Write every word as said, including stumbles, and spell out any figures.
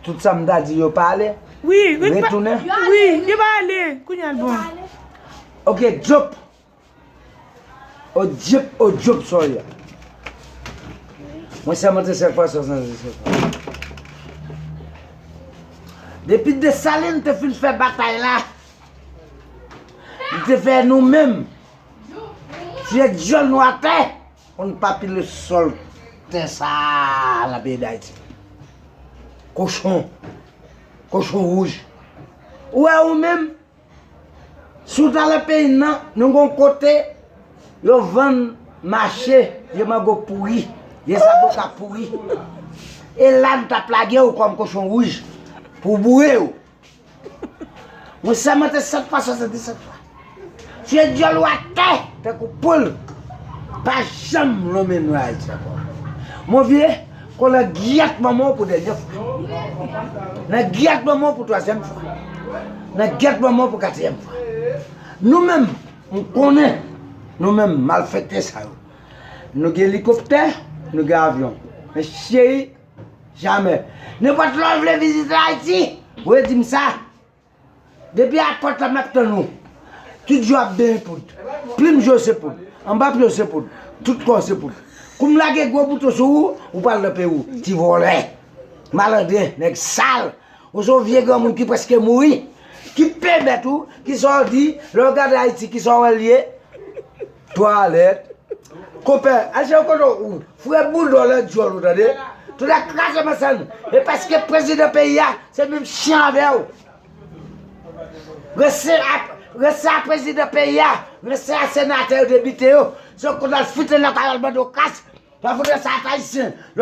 Tout sa m ta di yo pa ale. Wi, wi, pa- Retounen. Wi, yo pa ale. Kounye a l bon. Ok, Diop. O Diop, o Diop, sorry. Mwen sèmante sèk fwa, swasanndisèt fwa. Depi Desalin te fin fè batay la, li te fè nou menm. Fye dyòl nou atè. Pou n pa pile sòl tè sa a nan peyi Dayiti. Kochon. Kochon wouj. Ou wè ou menm, si w t al nan peyi n nan, nou gon kote yo vann mache, vye mango pouri, vye zaboka pouri. E la n t ap lage w kòm kochon wouj pou boure w. Mwen sèmante sèt fwa, swasanndisèt fwa. Fye dyòl ou atè, tankou poul. Pa janm lonmen nou Ayiti ankò. Mon vye, kon nan gyèt manman w pou dènye fwa. Nan gyèt manman w pou twazyèm fwa. Nan gyèt manman w pou katriyèm fwa. Nou menm, m konnen, nou menm, malfektè sa yo. Nou gen elikoptè, nou gen avyon. Men cheri, jamè. Nenpòt lè w vle vizite Ayiti, redi m sa. Depi a pòt la m ap tann ou. Tout je w ap benyen poud. Plim je w se poud. Anba pye w se poud. Tout kò w se poud. Kou m lage gwo bouton sou ou, ou pral nan peyi w. Ti vòlè. Malandren, nèg sal. Ou se yon vye granmoun ki prèske mouri. Ki pèmèt ou, ki sa w di, lè w gade Ayiti, ki sa w wè l ye? Twalèt. Konpè, al chèche kote w, frè boudò lè dyòl ou tande. Tout a kraze mansann. E paske prezidan peyi a, se menm chen avè w. Rense a, rense a prezidan peyi a, rense a senatè yo, depite yo. Se yo konn al fite nan kay al mande w kras. Lè w fout rense a ayisyen, lè w